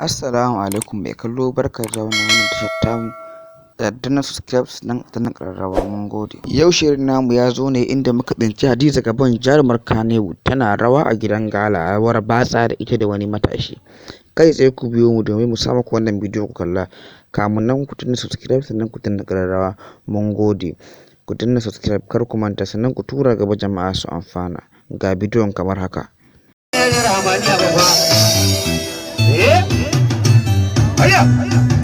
Assalamu alaikum mai kallo, barka da wannan tashar tamu. Da danna subscribe sannan danna ƙararrawa, mun gode. Yau shirin namu ya zo ne inda muka tsinci Hadiza Gabon, jarumar Kannywood, tana rawa a gidan gala, rawar batsa da ita da wani matashi. Kai tsaye ku biyo mu domin mu sa muku wannan bidiyo ku kalla. Kamun nan ku danna subscribe sannan ku danna ƙararrawa, mun gode. Ku danna subscribe, kar ku manta, sannan ku tura gaba jama'a su amfana. Ga bidiyon kamar haka. Eh? Hayya!